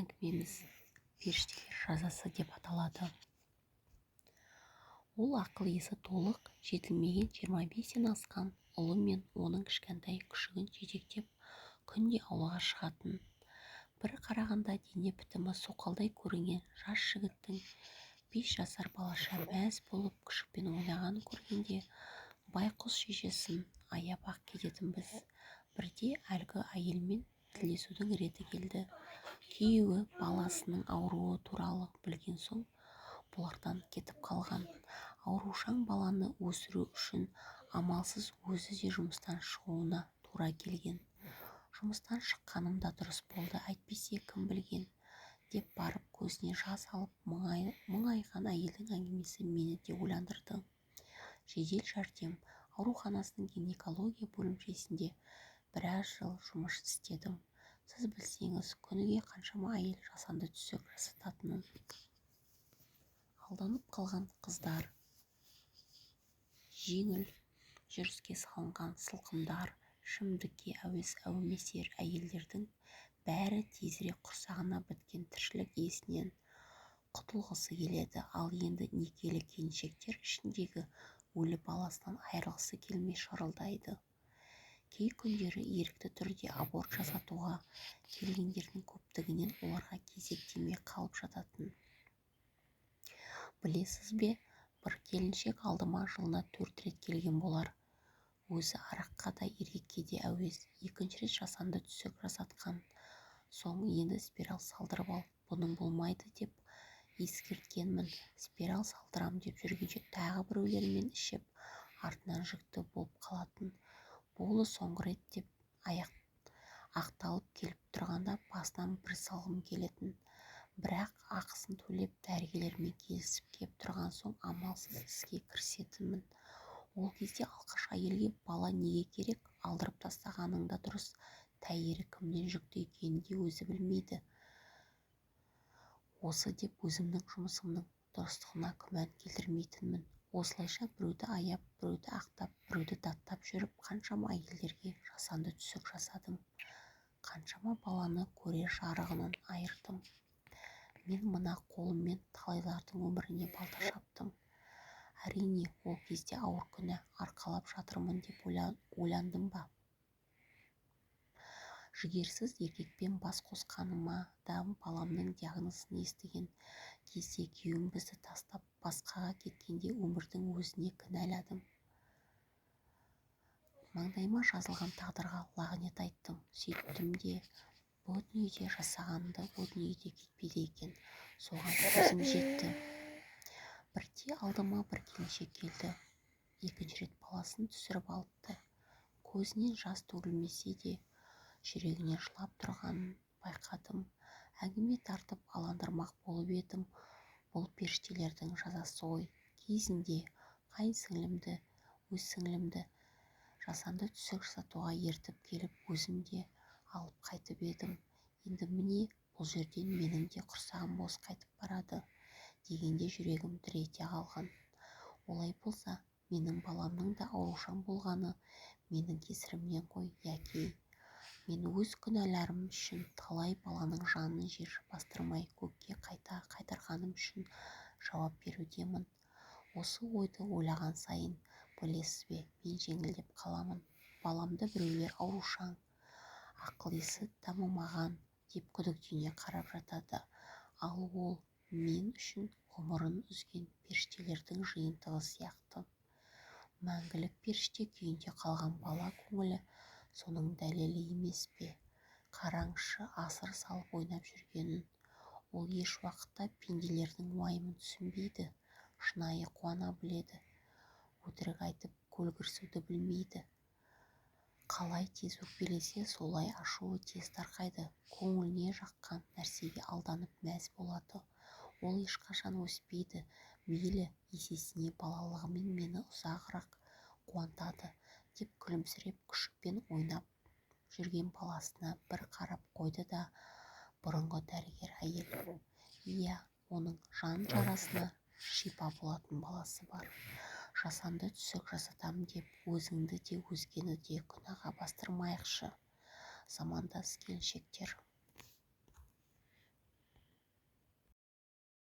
Әңгімеміз «Періштелер жазасы» деп аталады. Ол ақыл-есі толық жетілмеген 25-тен асқан ұлы мен оның кішкентай күшігін жетектеп күнде аулаға шығатын. Бір қарағанда дене бітімі соқалдай көрінген жас жігіттің 5 жасар балаша мәз болып күшікпен ойнағанын көргенде байқұс шешесін аяп-ақ кететінбіз. Бірде әлгі әйелмен тілдесудің реті келді. Күйеуі баласының ауруы туралы білген соң бұлардан кетіп қалған. Аурушаң баланы өсіру үшін амалсыз өзі де жұмыстан шығуына тура келген. «Жұмыстан шыққаным да дұрыс болды, әйтпесе кім білген», – деп барып көзіне жас алып мұңайған әйелдің әңгімесі мені де ойландырды. Жедел жәрдем ауруханасының гинекология бөлімшесінде біраз жыл жұмыс істедім. Сіз білсеңіз, күніге қаншама әйел жасанды түсік жасататынын. Алданып қалған қыздар, жеңіл жүріске салынған сылқымдар, ішімдікке әуес әумесер әйелдердің бәрі тезірек құрсағына біткен тіршілік иесінен құтылғысы келеді. Ал енді некелі келіншектер ішіндегі өлі баласынан айырылғысы келмей шырылдайды. Кей күндері ерікті түрде аборт жасатуға келгендердің көптігінен оларға кезек тимей қалып жататын. Білесіз бе, бір келіншек алдыма жылына төрт рет келген болар. Өзі араққа да, еркекке де әуес. Екінші рет жасанды түсік жасатқан соң енді спираль салдырып ал, бұның болмайды деп ескерткенмін. Спираль салдырам деп жүргенше тағы біреулермен ішіп, артынан жүкті болып қалатын. Болды, соңғы рет деп ақталып келіп тұрғанда басынан бір салғым келетін. Бірақ ақысын төлеп, дәрігерлермен келісіп кеп тұрған соң амалсыз іске кірісетінмін. Ол кезде алқаш әйелге бала неге керек, алдырып тастағаның да дұрыс, тәйірі кімнен жүкті екенін де өзі білмейді осы деп өзімнің жұмысымның дұрыстығына күмән келтірмейтінмін. Осылайша біреуді аяп, біреуді ақтап, біреуді даттап жүріп қаншама әйелдерге жасанды түсік жасадым. Қаншама баланы көрер жарығынан айырдым. Мен мына қолыммен талайлардың өміріне балта шаптым. Әрине, ол кезде ауыр күнә арқалап жатырмын деп ойландым ба? Жігерсіз еркекпен бас қосқаныма да, баламның диагнозын естіген кезде күйеуім бізді тастап басқаға кеткенде өмірдің өзіне кінәладым. Маңдайыма жазылған тағдырға лағнет айттым. Сөйттім де, бұ дүниеде жасағанды о дүниеде кетпейді екен, соған көзім жетті. Бірде алдыма бір келіншек келді. Екінші рет баласын түсіріп алыпты. Көзінен жас төгілмесе де, жүрегінен жылап тұрғанын байқадым. Әңгіме тартып аландырмақ болып едім, бұл періштелердің жазасы ғой. Кезінде қайын сіңлімді, өз сіңлімді жасанды түсік жасатуға ертіп келіп, өзім де алып қайтып едім. Енді міне, бұл жерден менің де құрсағым бос қайтып барады, дегенде жүрегім дір ете қалған. Олай болса, менің баламның да аурушаң болғаны менің кесірімнен ғой, яки мен өз күнәларым үшін талай баланың жанын жер бастырмай көкке қайта қайтарғаным үшін жауап берудемін. Осы ойды ойлаған сайын, білесіз бе, мен жеңілдеп қаламын. Баламды біреулер аурушаң, ақыл-есі дамымаған деп күдіктене қарап жатады. Ал ол мен үшін ғұмырын үзген періштелердің жиынтығы сияқты. Мәңгілік періште күйінде қалған бала көңілі соның дәлелі емес пе? Қараңызшы, асыр салып ойнап жүргенін. Ол еш уақытта пенделердің уайымын түсінбейді, шынайы қуана біледі. Өтірік айтып көлгірсуді білмейді. Қалай тез өкпелесе, солай ашуы тез тарқайды. Көңіліне жаққан нәрсеге алданып мәз болады. Ол ешқашан өспейді, мейлі, есесіне балалығымен мені ұзағырақ қуантады, деп күлімсіреп күшікпен ойнап жүрген баласына бір қарап қойды да бұрынғы дәрігер әйел. Иә, оның жан жарасына шипа болатын баласы бар. Жасанды түсік жасатам деп өзіңді де, өзгені де күнәға бастырмайықшы, замандас келіншектер.